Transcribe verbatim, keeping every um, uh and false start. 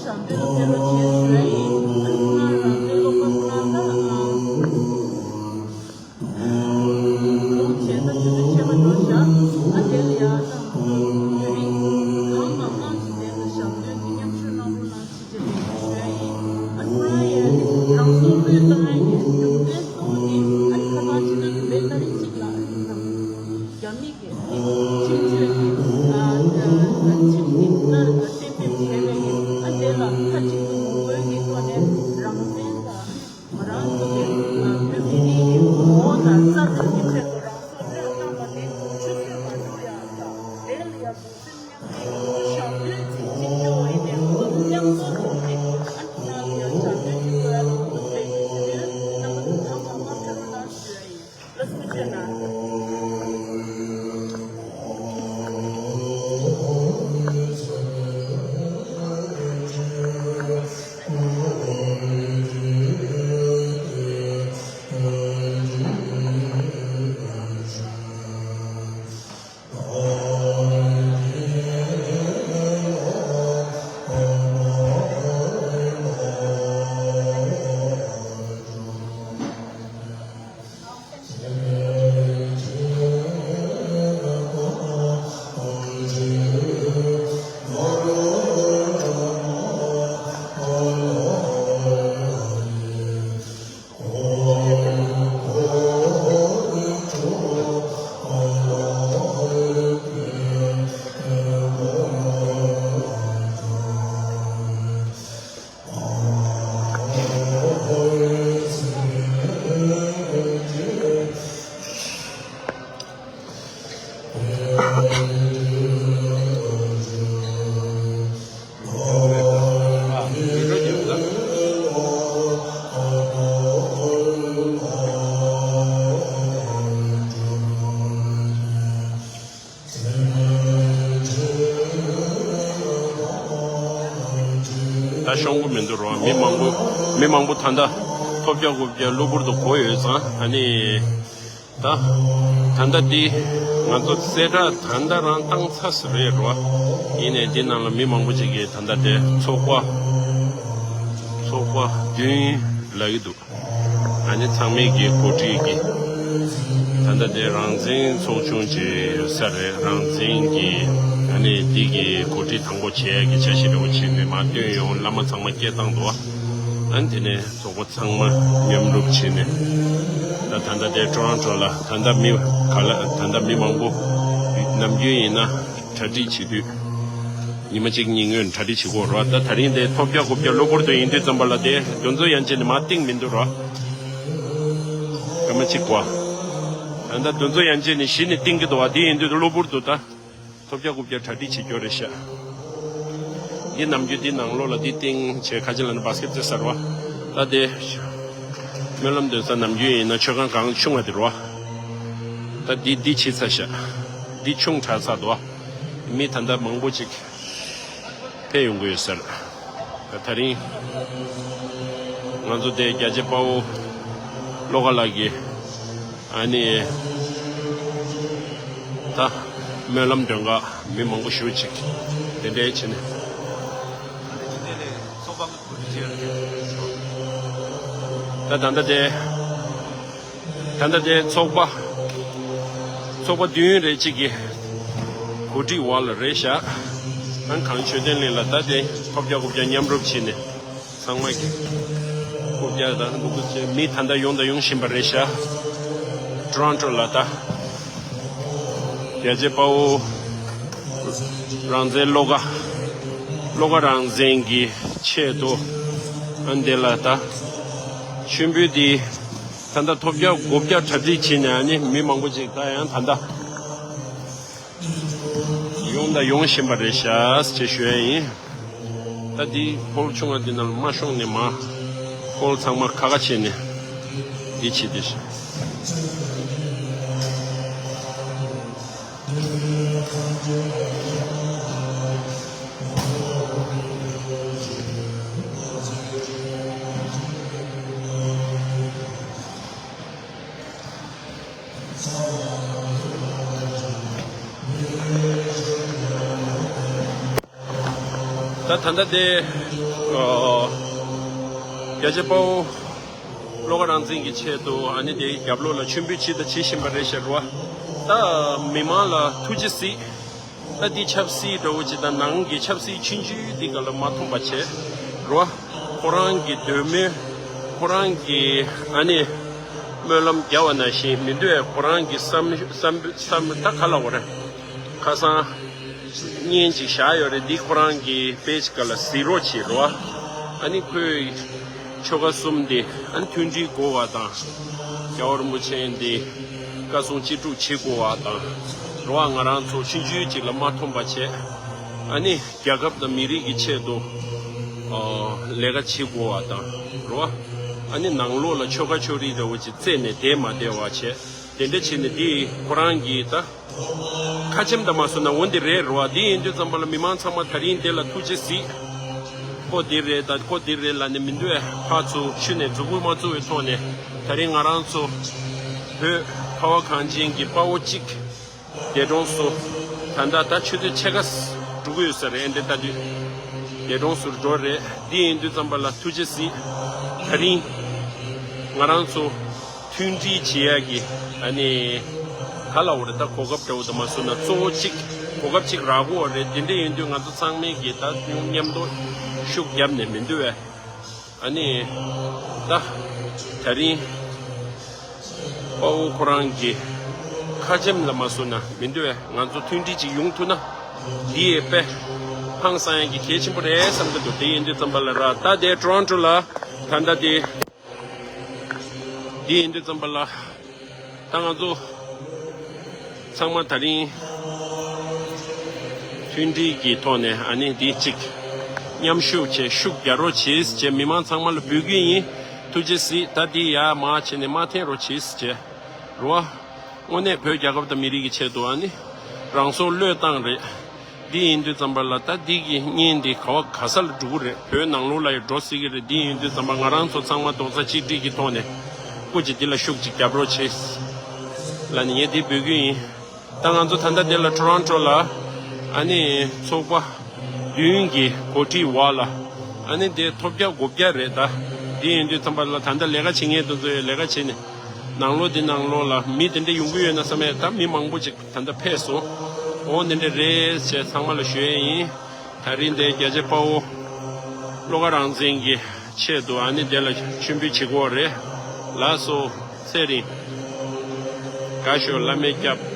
དང་དཔེ་ལ་དཔེ་ལ་བྱས་ཞུ་ཡ་ཡིན། ཨ་ནི་ཁོ་རང་རང་དཔེ་ཀློག་པ་ཁོ་རང་ད་ཨ། ལོ་བྱས་ན་དུས་ཚོད་ཆད་པ་འགྲོ་ཤག་ཨ་དེ་ལ་ཡ་ད་ཡུན་རིང་གང་མང་མང་ཞིག་དེ་ལ་ཞབས་བརྟན་གྱི་མཉམ་ཞུགས་གནང་རོགས་གནང་ཞེས་བྱས་པའི་ཞུ་ཡ་ཡིན། ཨ་ཁོ་རང་ཡ་ནི་རང་སྲོག་བློས་བཏང་ཡ་གི་རྒྱུ་མཚན་གཙོ་བོ་དེ་ཨ་ནི་ཁ་པར་ཕྱི་ནང་གི་བེ་ཀ་རི་གཅིག་ལ་ཨ་ནི་རྒྱ་མི་གི་ཁྲིམས་གཅོད་ཀྱི་ཨ་ཁྲིམས་དེ་སྔར་གཏན་འབེབས་བྱས་པའི་ཨ་དེ་ལ་མཐའ་གཅིག་ཏུ་ངོ་རྒོལ་གྱི་ཐོག་ནས་རང་བཙན་དང་། ང་རང་ཚོ་གི་བོད་མི་རིགས་ཀྱི་ངོ་བོ་དང་རྩ་དོན་གྱི་ཆེད་དུ་རང་སྲོག་བློས་བཏང་བ་དེ་ཆུད་ཟོས་མ་འགྲོ་ཡ་དང་དེ་ལ་ཡ་གདུང་སེམས་མཉམ་སྐྱེད་ཞབས་འདེགས་ཀྱི་ཅིག་སྐྱོང་བའི་གནས་བབ་མཉམ་འཛོམས་ཐོག་ནས་ཨ་ནི་ང་ལ་ཡ་ཞབས་འདེགས་ཀྱི་བཀོད་ཡ་དང་སྐུལ་སྤེལ་གྱི་དུས་རྣམ་པ་ཚོ་གང་མང་མང་ཕེབས་རོགས་གནང་ཞུ་ཡ་ཡིན། ལགས་སོ་ཐུགས་རྗེ་གནང་། ད་ཤོང་གི་མི་འདུག་རོ། མི་མང་པོ་མི་མང་པོ་ད་ལྟ་ཐོབ་རྒྱག་དགོས་རྒྱག་གློ་བུར་དུ་གོ་ཡོད་ཙང་ཨ་ནི། ད་ད་ལྟ་འདི་ང་ཚོ་གསལ་བསྒྲགས་ད་ལྟ་རང་བཏང་ཚར་ཟིན་རེད་རོ། ཡིན་ནའི་འདི་ནང་ལ་མི་མང་པོ་ཅིག་གིས་ད་ལྟ་དེ་ཚོགས་པ་ཚོགས་པ་བདུན་ལབ་ཀྱི་འདུག་ཨ་ནི་ཚང་མས་ཀྱི་གོ་སྒྲིག་གི་ད་ལྟ་དེ་རང་བཙན་ཚོགས་ཆུང་ཅིག་ཡོད་ས་རེད། རང་བཙན་གྱི་ཨ་ནི་འདི་གི་གོ་སྒྲིག་དང་པོ་བྱེད་ཡ་གི་འཆར་གཞི་རེ་བ་བྱས་ནས་མར་བཏོན་ཡོང་། བླ་མ་ཚང་མ་སྐད་བཏང་འདུག་ཨ་ནི་དེ་ནས་ཚོགས་པ་ཚང་མ་མཉམ་རུབ་བྱས་ནས་ད་ད་ལྟ་དེ་ཊོ་རོན་ཊོ་ལ་ད་ལྟ་མི་ག་ལ་ད་ལྟ་མི་མང་པོ་ནམ་རྒྱུན་ཡིན་ན་གྲ་སྒྲིག་བྱེད་དུས་ཉི་མ་གཅིག་གཉིས་སྔོན་གྲ་སྒྲིག་བྱེད་དགོས་རེད་བ། ད་ད་རིང་དེ་ཐོབ་རྒྱག་དགུ་རྒྱག་གློ་བུར་དུ་ཡིན་དུས་ཙམ་པ་ལ་དེ་དུས་ཚོད་ཡན་ཆད་ནས་མར་བཏིང་མི་འདུག་རེད་བ། སྐར་མ་གཅིག་བ། ད་ལྟ་དུས་ཚོད་ཡན་ཆད་ནས་གཞི་ནས་བཏིང་གི་འདུག་བ། དེ་ཡིན་དུས་གློ་བུར་དུ་ད། ཐོབ་རྒྱག་རྐུབ་རྒྱག་གྲ་སྒྲིག་བྱེད་རྒྱུ་རེད་ཤག་འདི་ནམ་རྒྱུན་འདི་ནང་ལོགས་ལ་འདི་སྟེང་བྱས་ཁ་ཆེ་ལ་ནི་བཱ་སི་ཀེ་ཊི་རྩེ་ས་རེད་བ། ད་དེ་སྨོན་ལམ་འདོན་ས་ནམ་རྒྱུན་ཡིན་ན་མཆོད་ཁང་གང་ཆུང་བ་དེ་རེད་བ། ད་འདི་འདི་ཕྱི་ས་ཤག་འདི་ཆུང་དྲགས་ཚར་འདུག་བ། མི་ད་ལྟ་མང་པོ་ཅིག་ཕེབས་ཡོང་གི་ཡོད་ས་རེད། ད་ད་རིང་ང་ཚོ་དེ་རྒྱལ་གཅེས་དཔའ་བོ་བློ་དགའ་ལགས་ཀྱི་ཨ་ནི་ད་སྨོན་ལམ་འདོན་ག་མི་མང་པོ་ཞེ་པོ་ཅིག་དེ་འདྲའི་བྱས་ནས་ད་ད་ལྟ་དེ། ད་ལྟ་དེ་ཚོགས་པ་ཚོགས་པ་བདུན་རེ་གཅིག་གི་གོ་སྒྲིག་འོག་ལ་རེད་བཞག་ཨང་གང་ཆོས་ལྡན་གླིང་ལ་ད་དེ་ཐོབ་རྒྱག་རྐུབ་རྒྱག་མཉམ་རུབ་བྱས་ནས་ཚང་མ་གི་རྐུབ་རྒྱག་དང་རྐུབ་རྒྱག་མི་ད་ལྟ་ཡོང་དང་ཡོང་བཞིན་པ་རེད་བཞག་ཊོ་རོན་ཊོ་ལ་ད་རྒྱལ་གཅེས་དཔའ་བོ་རང་བཙན་བློ་དགའ་བློ་དགའ་རང་བཙན་གྱི་ཆེད་དུ་ཨ་འདི་ལ་ད་མཆོད་འབུལ་འདི། ད་ལྟ་ཐོབ་རྒྱག་དགུ་བརྒྱ་གྲ་སྒྲིག་བྱས་ནས་ཨ་ནི་མི་མང་པོ་ཅིག་ད་ཡང་ད་ལྟ་ཡོང་དང་ཡོང་བཞིན་པ་རེད་ཤག་ཅེས་ཞུ་ཡ་ཡིན། ད་འདི་ཧོལ་ཆུང་བ་འདི་ནང་མ་ཤོང་ནས་མ་ཧོལ་ཚང་མ་ཁ་ཁ་བྱས་ནས་འདི་བྱེད་དེ་ཤག་ད་ ད་ལྟ་དེ་ཨ་རྒྱལ་གཅེས་དཔའ་བོ་བློ་དགའ་རང་བཙན་གྱི་ཆེད་དུ་ཨ་ནི་དེ་རྒྱབ་ལོགས་ལ་མཆོད་འབུལ་བྱེད་དང་བྱེད་བཞིན་པ་རེད་ཤག་རོ། ད་མི་མང་ལ་ཐུགས་རྗེ་གཟིགས། ད་འདི་ཆབ་སྲིད་འདྲ་བོ་ཅིག་དང་ནང་གི་ཆབ་སྲིད་ཆུང་ཆུང་འདི་ག་ལ་མ་མཐོང་པ་བྱས་རོ། ཁོ་རང་གི་འདོད་མོས་ཁོ་རང་གི་ཨ་ནི་སྨོན་ལམ་རྒྱབ་པ་ནང་བཞིན་མི་འདུག་ཨེ། ཁོ་རང་གི་བསམ་བསམ་བསམ་ད་ག་ལ་བ་རེད། ཁ་སང་བརྙན་ཅིག་བཞག་ཡོད་རེད། འདི་ཁོ་རང་གི་པེ་ཇི་ག་ལ་གཟིགས་རོགས་བྱེད་རོ། ཨ་ནི་ཁོས་ཆོལ་ཁ་གསུམ་དེ་ཨ་ནི་མཐུན་སྒྲིལ་དགོས་པ་དང་། རྒྱལ་བ་རིན་པོ་ཆེ་འདི་བཀའ་གསུང་ཅི་སྒྲུབ་བྱེད་དགོས་པ་དང་། རོ། ང་རང་ཚོ་ཆུང་ཆུང་ཅིག་ལ་མ་མཐོང་པ་བྱས། ཨ་ནི་རྒྱལ་ཁབ་དང་མི་རིགས་ཀྱི་ཆེད་དུ་ཨ་ལས་ཀ་བྱེད་དགོས་པ་དང་རོ། ཨ་ནི་ནང་ལོགས་ལ་ཆོལ་ཁ་ཆོས་རིགས་འདྲ་བོ་ཅིག་རྩད་ནས་བསྡད་མ་བསྡད་པ་བྱས། དེ་འདྲ་བྱས་ནས་འདི་ཁོ་རང་གིས་ད་ཁ་ཆེམས་དང་མ་བཟོ་ན་འོ་འདི་རེད་རོ། འདི་ཡིན་དུས་ཙམ་པ་ལ་མི་མང་ཚང་མ་ད་རིང་དེ་ལ་ཐུགས་རྗེ་གཟིགས། ཁོ་འདི་རེད་ད་ཁོ་འདི་རེད་ལབ་ནས་མི་འདུག་ཨེ། ཕར་ཚུར་ཆུ་ནས་མཛུབ་གུ་མ་བཙུགས་པའི་ཐོག་ནས་ད་རིང་ང་རང་ཚོ་བོད་ཁ་བ་གངས་ཅན་གྱི་དཔའ་བོ་གཅིག་འདས་གྲོངས་སུ། ད་ལྟ་ད་ཆུ་ཚོད་ཕྱེད་ཀ་འགྲོ་གི་ཡོད་ས་རེད། འདི་ལྟ་དུས་འདས་གྲོངས་སུ་འགྲོ་རེད། འདི་ཡིན་དུས་ཙམ་པ་ལ་ཐུགས་རྗེ་གཟིགས། ད་རིང་ང་རང་ཚོ་མཐུན་སྒྲིལ་བྱེད་ཡག་གི་ཨ་ནི་ག་ལ་འོ་རེད། ད་གོ་སྐབས་འདྲ་བོ་དུ་མ་བཟོས་ན་གཙོ་བོ་གཅིག་གོ་སྐབས་གཅིག་རག་གོ་རེད། དེ་འདྲ་ཡིན་དུས་ང་ཚོ་ཚང་མས་ཀྱི་ད་མཉམ་དུ་ཤུགས་བརྒྱབ་ནས་མི་འདུག་བས། ཨ་ནི་ད་ད་རིང་དཔའ་བོ་ཁོ་རང་གི་ཁ་ཆེམས་ལ་མ་བཟོས་ན་མི་འདུག་བས། ང་ཚོ་མཐུན་སྒྲིལ་གཅིག་ཡོང་ཐུབ་ན་འདི་ཡི་དཔེ་ཧང་སང་ཡག་གི་གལ་ཆེན་པོ་རེད་བསམ་གྱི་འདུག་དེ་ཡིན་དུས་ཙམ་པ་ལ་ར་ད་དེ་ཊོ་རོན་ཊོ་ལ་ད་ལྟ་དེ། འདི་ཡིན་དུས་ཙམ་པ་ལ་ད་ང་ཚོ་ཚང་མ་ད་རིང་མཐུན་སྒྲིལ་གྱི་ཐོག་ནས་ཨ་ནི་འདི་གཅིག་མཉམ་ཞུགས་བྱས་ཤུགས་རྒྱག་རོགས་བྱེད་ཅེས་མི་མང་ཚང་མ་ལ་འབོད་སྐུལ་ཡིན། ཐུགས་རྗེ་གཟིགས། ད་འདི་ཡར་མར་བྱས་ནས་མ་འཐེན་རོགས་བྱེད་ཅེས་རོ། དངོས་གནས་བོད་རྒྱལ་ཁབ་དང་མི་རིགས་ཀྱི་ཆེད་དུ་ཨ་ནི་རང་སྲོག་བློས་བཏང་རེད། འདི་ཡིན་དུས་ཙམ་པ་ལ་ད་འདི་གི་བརྙན་འདི་ག་བ་ག་ས་ལ་འགྲོ་གི་རེད། བོད་ནང་ལོགས་ལ་ཡང་འགྲོ་སྲིད་ཀྱི་རེད། འདི་ཡིན་དུས་ཙམ་པ་ང་རང་ཚོ་ཚང་མ་རྡོག་རྩ་གཅིག་སྒྲིལ་གྱི་ཐོག་ནས་སྐུ་མཁྱེན་འདི་ལ་ཤུགས་ཅིག་རྒྱབ་རོགས་བྱེད་ལབ་ནས་ངས་འདི་འབོད་སྐུལ་ཡིན། ད་ང་ཚོ་ད་ལྟ་འདི་ལ་ཊོ་རོན་ཊོ་ལ་ཨ་ནི་ཚོགས་པ་བདུན་གྱི་གོ་སྒྲིག་འོག་ལ་ཨ་ནི་འདི་ཐོབ་རྒྱག་དགོ་རྒྱག་རེད། ད་འདི་ཡིན་དུས་ཙམ་པ་ལ་ད་ལྟ་ལས་ཀ་བྱེད་མཁན་དེ་ཚོ་ཡང་ལས་ཀ་བྱེད་ནས་ནང་ལོགས་འདི་ནང་ལོགས་ལ་མི་དེ་འདྲ་ཡོང་གི་ཡོད་ན་བསམ་ཡས། ད་མི་མང་པོ་ཅིག་ད་ལྟ་ཕེབས་སོང་། འོ་འདི་འདྲ་རེད་ཅེས་ཚང་མ་ལ་ཞུ་ཡས་ཡིན། ད་རིང་འདིར་རྒྱལ་གཅེས་དཔའ་བོ་བློ་དགའ་རང་བཙན་གྱི་ཆེད་དུ་ཨ་ནི་དེ་ལ་མཆོད་འབུལ་བྱེད་དགོས་རེད། ལགས་སོ། ཚེ་རིང་། དགའ་ཤོག་བླ་མའི་སྐྱབས།